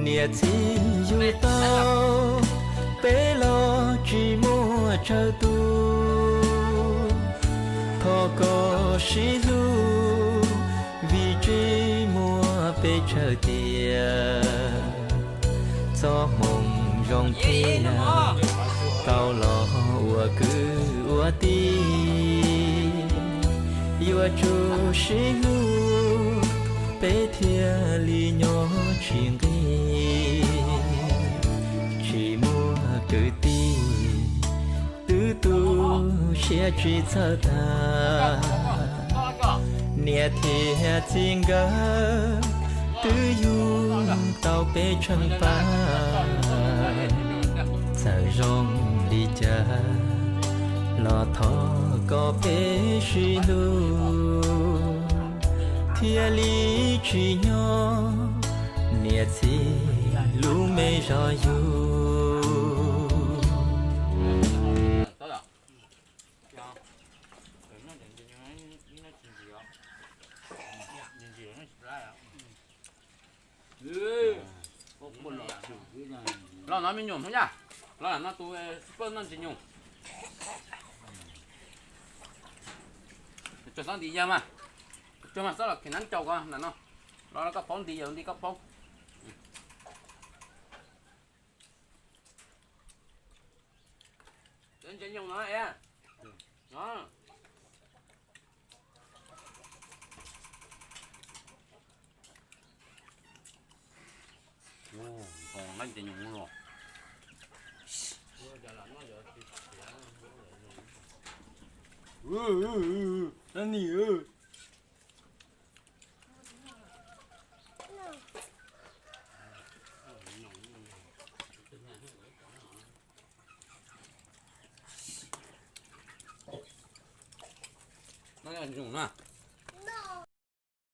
Niam txiv yug tau peb los tsis muaj tsawg tus, thov koj sib hlub vim tsis muaj peb tsawg tiag. Txoj hmoo zoo thiab tau los ua kwv ua tij, yuav tsum sib hlub peb thiaj li nyob tsis nqig. Tsis muaj kwv tij twb tu siab tsis txhawj tag, niam thiab txiv nkawd twb yug tau peb tsheej pab. Txawm zoo li cas los thov kom peb sib hlub thiaj li tsis nyob, niam txiv lub me zos yug. Los no me nyuam Hmoob Yaj, los no tus super no ntsis nyuj. Tsuag txob nti yawg mas, tsuag mas txob los khev nab caus ko ntawm no, los koj paub nti yawg nti koj paub. Ntsia nyuj no es no. Nqaij ntses nyuj los. Ni no yog nyuj na.